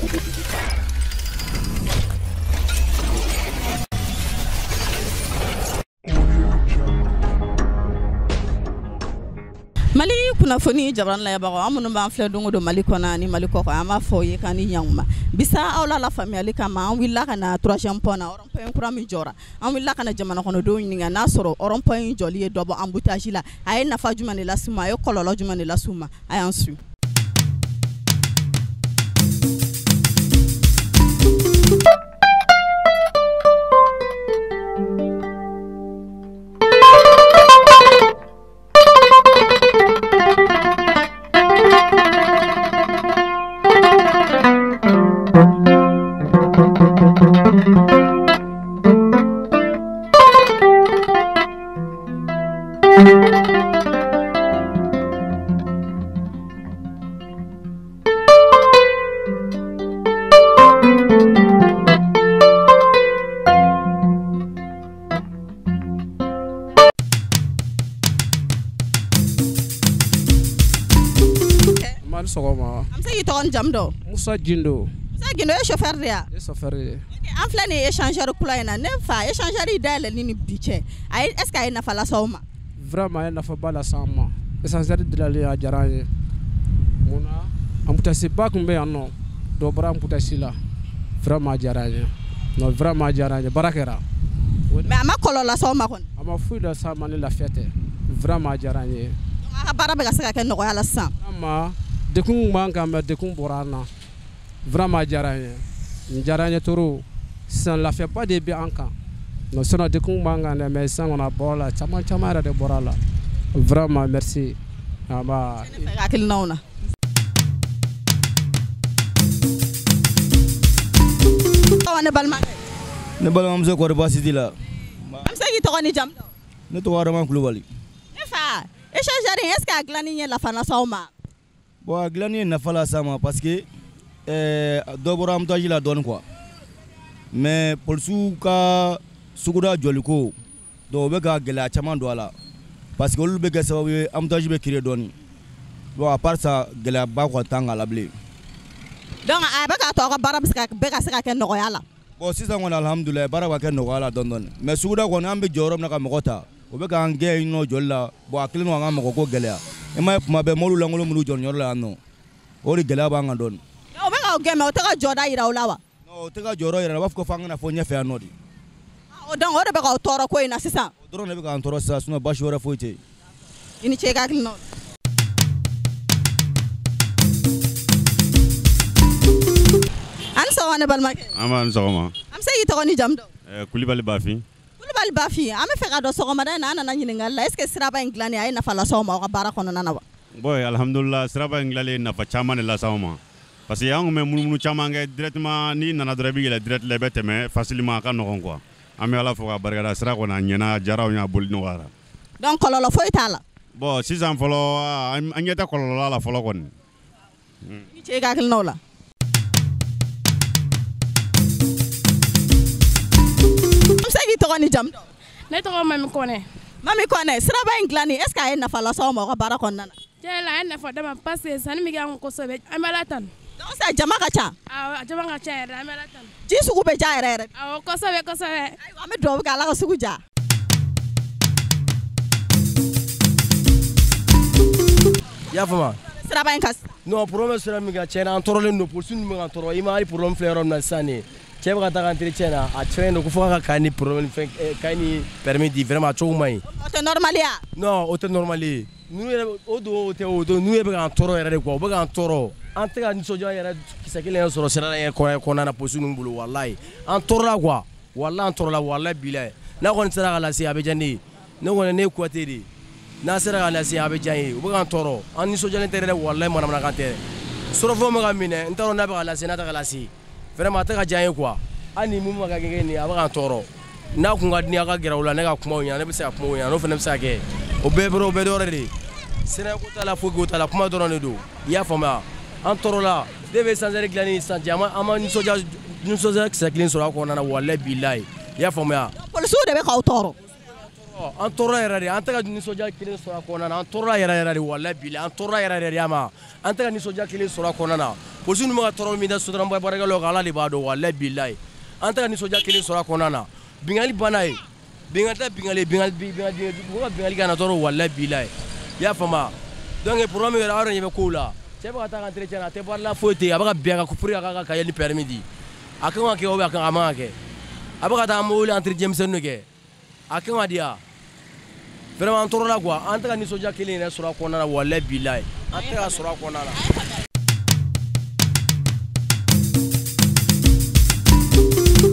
Mali kunnafoni jabaran lajɛbagaw an minnu b'an filɛ don o don Mali kɔnɔ ani Mali kɔkan an b'a fɔ aw ye k'an ni ɲankuma bisa aw la lafaamuyali kama an wulila ka na 3e pont na rond point kura min jɔra an wulila ka na jamana kɔnɔdenw ɲininka n'a sɔrɔ rond point in jɔli ye dɔ bɔ embouteillage la a ye nafa jumɛn de las'u ma a ye kɔlɔlɔ jumɛn de las'u ma a y'an su. Sɔgɔma. An bɛ se k'i tɔgɔ ni jamu dɔn? Musa Gindo. Musa Gindo, e ye chauffeur de ye wa? Ne ye chauffeur ye. An filɛ nin ye échangeur kura in na, ne fa échangeur dayɛlɛli ni bi cɛ, a ye est ce que a ye nafa lase aw ma? Vraiment a ye nafaba lase an ma. Échangeur dilanlen a diyara an ye. Mun na embouteillage ba tun bɛ yan nɔ, dɔ bɔra embouteillage la. Vraiment a diyara an ye. Non vraiment a diyara an ye, baara kɛra. Mais a ma kɔlɔlɔ lase aw ma kɔni? A ma foyi lase an ma ni lafiya tɛ. Vraiment a diyara an ye. Donc a ka baara bɛ ka se ka kɛ nɔgɔya la sisan? Vraiment dekun b'an kan mais dekun bɔra an na. Vraiment a diyara an ye. Nin diyara an ye trop. Sisan lafiyaba de bɛ an kan. Non sinon dekun b'an kan dɛ mais sisan kɔni a bɔra la caman caman yɛrɛ de bɔra la. Vraiment merci. An b'a. Ne fɛ ka hakilinaw na. Awa ne balimakɛ. Ne balimamuso kɔri baasi t'i la? An bɛ se k'i tɔgɔ ni jamu dɔn? Ne tɔgɔ Adama Kulubali. Ne fa échangeur in est ce que a dilanni ye nafa lase aw ma? Bon a dilanni ye nafa lase an ma parce que dɔ bɔra embouteillage la dɔɔni quoi. Mais polisiw ka suguda jɔliko donc o bɛ ka gɛlɛya caman don a la parce que olu bɛ kɛ sababu ye embouteillage bɛ créer dɔɔni. Bon à part ça gɛlɛyaba kɔni t'an kan la bilen. Donc a bɛ k'a to aw ka baara bɛ se ka bɛ ka se ka kɛ nɔgɔya la. Bon sisan kɔni alhamdulilayi baara bɛ ka kɛ nɔgɔya la dɔɔni dɔɔni mais suguda kɔni an bɛ jɔ yɔrɔ min na ka mɔgɔ ta o bɛ k'an gɛn yen nɔ jɔli la bon a kɛlen don k'an ka mɔgɔ ko gɛlɛya. I m'a ye kuma bɛɛ mobili lankolon minnu jɔ nin yɔrɔ la yan nɔ o de gɛlɛya b'an kan dɔɔni. O bɛ k'aw gɛn mais o tɛ ka jɔda yira aw la wa? Non o tɛ ka jɔyɔrɔ yira u b'a fɔ ko f'an ka na fɔ ɲɛfɛ yan nɔ de. Donc o de bɛ k'aw tɔɔrɔ ko in na sisan. O dɔrɔn de bɛ k'an tɔɔrɔ sisan sinon baasi wɛrɛ foyi tɛ yen. I ni ce i ka hakilinaw la. A ni sɔgɔma ne balimakɛ. An b'a ni sɔgɔma. An bɛ se k'i tɔgɔ ni jamu dɔn? Kulibali Bafin. Kulibali Bafin, an bɛ fɛ ka dɔn sɔgɔmada in na an nana ɲininkali la est ce que siraba in dilanni a ye nafa lase aw ma aw ka baara kɔnɔna na wa? Bon alhamdulillah siraba in dilanlen nafa caman de lase anw ma. Parce que an tun bɛ munumunu caman kɛ directement n'i nana dɔrɔn i bɛ yɛlɛ direct la i bɛ tɛmɛ facilement a ka nɔgɔn quoi. An bɛ Ala fo k'a barikada sira kɔni a ɲɛna a diyara anw ye a boli nɔgɔyara. Donc kɔlɔlɔ foyi t'a la? Bon sisan fɔlɔ an ɲɛ tɛ kɔlɔlɔ la fɔlɔ kɔni. I ni ce i ka hakilinaw la. An bɛ se k'i tɔgɔ ni jamu dɔn? Ne tɔgɔ Mami Kɔnɛ. Mami Kɔnɛ, siraba in dilanni est ce que a ye nafa lase aw ma aw ka baara kɔnɔna na? Tiɲɛ la a ye nafa d'an ma parce que sanni bɛ kɛ an kun kosɛbɛ an bɛ Ala tanu. Donc sisan jama ka ca? Awɔ jama ka ca yɛrɛ an bɛ Ala tanu. Ji sugu bɛ diya yɛrɛ yɛrɛ. Awɔ kosɛbɛ kosɛbɛ. Ayiwa an bɛ dugawu kɛ Ala ka sugu diya. I y'a faamu? Siraba in kan. Non problème bɛ sira min kan tiɲɛ na an tɔɔrɔlen don polisiw ninnu bɛ k'an tɔɔrɔ i ma hali problème filɛ yɔrɔ min na sisan nin ye cɛ bɛ ka taa ka entretien na a tiɲɛ don ko fo k'a ka cahier ni problème fɛn cahier ni permis di vraiment a cogo man ɲi. O tɛ normal ye wa? Non o tɛ normal ye ninnu yɛrɛ o don o tɛ o don ninnu yɛrɛ bɛ k'an tɔɔrɔ yɛrɛ de quoi u bɛ k'an tɔɔrɔ an tɛ ka nisɔndiya yɛrɛ kisɛ kelen yɛrɛ sɔrɔ sira yɛrɛ kɔnɔna na polisiw ninnu bolo walayi an tɔɔrɔla quoi walayi an tɔɔrɔla walayi bilayi n'a kɔni sera ka lase a bɛ diya ne ye ne kɔni ne ye Kuyate de ye n'a sera ka lase a bɛ diya n ye u bɛ k'an tɔɔrɔ an nisɔndiyalen tɛ dɛ walayi manamanakan tɛ surɔfɛnw bɛ ka minɛ n t'a dɔn n'a bɛ ka lase n'a tɛ ka lase vraiment a tɛ ka diya n ye quoi hali ni mun ma ka kɛ nin ye a bɛ k'an tɔɔrɔ n'a kun ka di ne ye a ka gɛrɛ u la ne ka kuma u ɲɛna ne bɛ se ka kuma u ɲɛna n'o fana bɛ se ka kɛ o bɛɛ o bɛɛ dɔ wɛrɛ de ye sirako t'a la foyi ko t'a la kuma dɔrɔn de don i y'a faamuya an tɔɔrɔla ne bɛ échangeur dilanni ni sisan cɛ an ma nisɔndiya kisɛ kelen sɔrɔ a kɔnɔna na walayi bilayi i y'a faamuya. Polisiw de bɛ k'aw tɔɔrɔ. An tɔɔrɔ yɛrɛ de, an tɛ ka nisɔndiya kelen sɔrɔ a kɔnɔna na, an tɔɔrɔ yɛrɛ yɛrɛ de, walahi bilahi, an tɔɔrɔ yɛrɛ yɛrɛ de y'a ma, an tɛ ka nisɔndiya kelen sɔrɔ a kɔnɔna na. Polisiw ninnu bɛ ka tɔɔrɔ min da Sotrama baarakɛlaw kan, Ala de b'a dɔn, walahi bilahi, an tɛ ka nisɔndiya kelen sɔrɔ a kɔnɔna na. Bingali banna ye, bingali tɛ bingali, bingali mɔgɔ ka bingali kana tɔɔrɔ, walahi bilahi, i y'a faamu. Donc problème yɛrɛ, aw yɛrɛ ɲɛ bɛ kow la, cɛ bɛ ka taa ka entretien na, a tɛ baara la foyi tɛ yen, a bɛ ka bin a kan pour que a k'a ka cahier ni permis di, a kan ka kɛ ou bien a man ka kɛ, a bɛ ka taa mobili entretien misɛnninw kɛ, a kan ka di ya. Vraiment an tɔɔrɔla quoi, an tɛ ka nisɔndiya kelen yɛrɛ sɔrɔ a kɔnɔna na, walahi bilahi, an tɛ ka sɔrɔ a kɔnɔna na.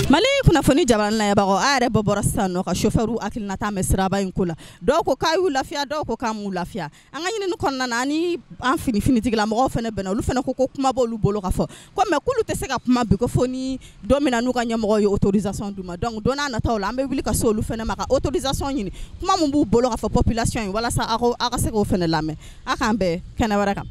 Mali kunnafoni jabarani lajɛbagaw, a yɛrɛ bɔ bɔra sisan nɔ ka chauffeur hakilinata mɛn siraba in ko la. Dɔw ko k'a y'u lafiya, dɔw ko k'a m'u lafiya. An ka ɲinini kɔnɔna na, ani an finitigilamɔgɔw fana bɛnna, olu fana ko ko kuma b'olu bolo ka fɔ ko mais k'olu tɛ se ka kuma bi ko fo ni don min na n'u ka ɲɛmɔgɔ ye autorisation d'u ma. Donc don n'a nataw la, an bɛ wuli ka se olu fana ma ka autorisation ɲini, kuma min b'u bolo ka fɔ population ye, walasa aw ka se k'o fana lamɛn. A k'an bɛn kɛnɛ wɛrɛ kan.